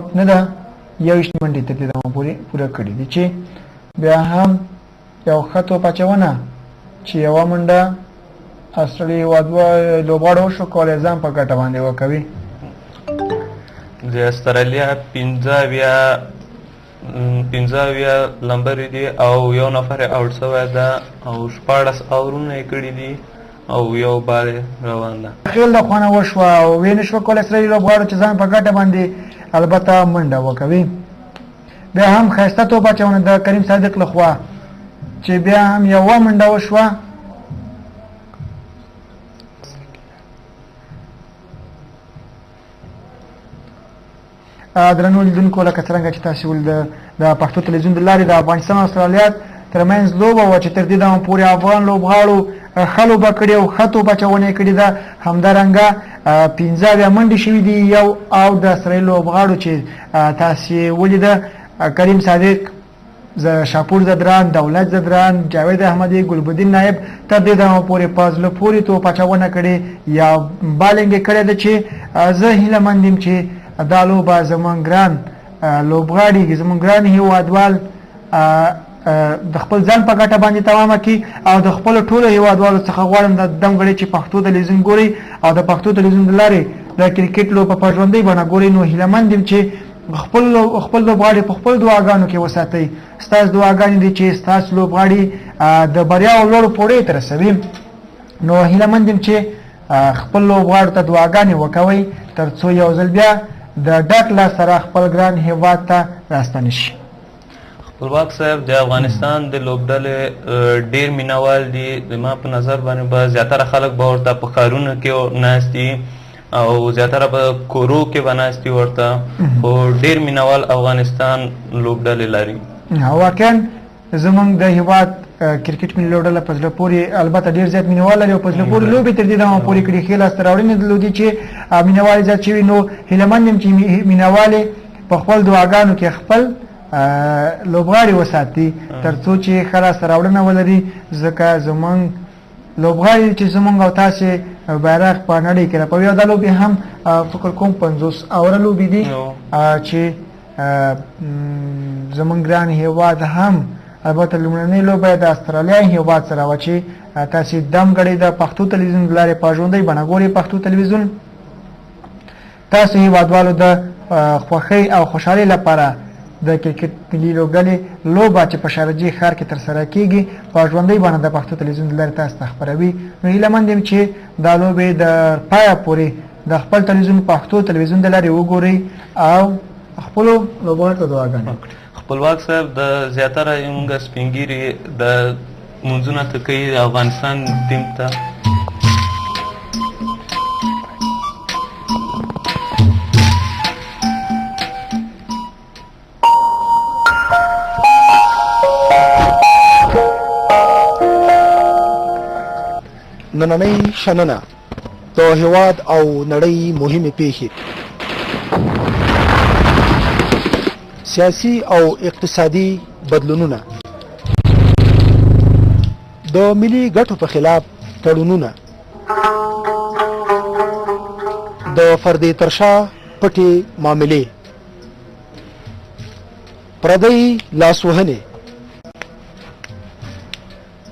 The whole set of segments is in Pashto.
نه ده، 21 منډې تر دې دمه پورې پوره کړې دي، چې بیا هم یو ښه توپ اچونه چې یوه منډه استرالیا هېواد لوبغاړو وشو کولی ځان په ګټه باندې وکوي. د استرالیا 75 لمبرې دي او یو نفر یې اوټ سوی ده او 16 اورونه یې کړي دي او یو بال روان ده. خېل له خوانه وشوه او ویې نشوه کولی اسرایلي لوبغاړو چې ځان په ګټه باندې البته منډه وکوي. بیا هم ښایسته توپ اچونه د کریم صادق له خوا چې بیا هم یوه منډه وشوه. درنو لیدونکو، لکه څرنګه چې تاسو ولید د پښتو تلویزیون د لارې د افغانستان او استرالیا ترمنځ لوبه وه چې تر دې دمه پورې افغان لوبغاړو ښه لوبه کړې او ښه توپ اچونه یې کړې ده. همدارنګه 75 منډې شوې دي یو او د اسراییل لوبغاړو چې تاسې ولیده کریم صادق، شاپور ځدران، دولت ځدران، جاوید احمدي، ګلبدین نایب تر دې دمه پورې په زړه پورې توپ اچونه کړې یا بالینګ یې کړې ده، چې زه هیله مند یم چې دا لوبه زمونږ ګران لوبغاړي، زمونږ ګران هیوادوال د خپل ځان په ګټه باندې تمامه کړي. او د خپلو ټولو هیوادوالو څخه غواړم د دم غړي چې پښتو تلویزیون ګوري او د پښتو تلویزیون د لارې د کرکټ لوبه په ژوندۍ بڼه ګوري، نو هیله مند یم چې خپل خپل لوبغاړي په خپل دعاګانو کې وساتئ. ستاسو دعاګانې دي چې ستاسو لوبغاړي د بریا او لوړو پوړیو ته رسوي. نو هیله مند یم چې خپل لوبغاړو ته دعاګانې وکوئ ترڅو یو ځل بیا د ډک لاس سره خپل ګران هیواد ته راستانه شي. خپلواک صاحب، د افغانستان د لوبډلې ډیر مینوال دي. زما په نظر باندې به زیاتره خلک به ورته په ښارونو کې ناست دي او زیاتره په کورو کې به ناست دي ورته، خو ډیر مینوال افغانستان لوبډلې لري. واقعا زمونږ د هیواد کرکټ ملي لوبډله په زړه پورې البته ډیر زیات مینوال لري او په زړه پورې لوبې تر دې دمه پورې کړي، ښې لاسته راوړنې درلودي چې مینوال یې زیات شوي. نو هیله مند یم چې مینوال یې په خپل دعاګانو کې خپل لوبغاړي وساتي ترڅو چې ښه لاسته راوړنه ولري، ځکه زمونږ لوبغاړي چې زمونږ او تاسې بیرغ په نړۍ کې رپوي. او دا لوبې هم فکر کوم 50 اوره لوبې دي چې زمونږ ګران هیواد هم البته لومړنۍ لوبه د استرالیا هیواد سره وه چې تاسې دم ګړۍ د پښتو تلویزیون د لارې په ژوندۍ بڼه ګورئ. پښتو تلویزیون تاسو هیوادوالو د خوښۍ او خوشحالۍ لپاره د کرکټ ملي لوبډلې لوبه چې په شارجې ښار کې ترسره کیږي په ژوندۍ بڼه د پښتو تلویزیون د لارې تاسو ته خپروي. نو هیله مند یم چې دا لوبې د پایه پورې د خپل تلویزیون پښتو تلویزیون د لارې وګورئ او خپلو لوبغاړو ته دعاګانې وکړئ. خپلواک صاحب، د زیاتره موږ سپینګیري د منځونه ته کوي د افغانستان ټیم ته. نننۍ شننه، د هېواد او نړۍ مهمې پیښې، سیاسي او اقتصادي بدلونونه، د ملي ګټو په خلاف تړونونه، د فردې تر شا پټې معاملې، پردۍ لاسوهنې،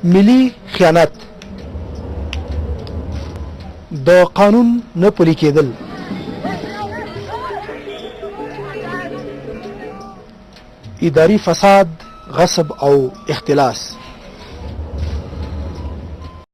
ملي خیانت، د قانون نه پلي کېدل، اداري فساد، غصب او اختلاس.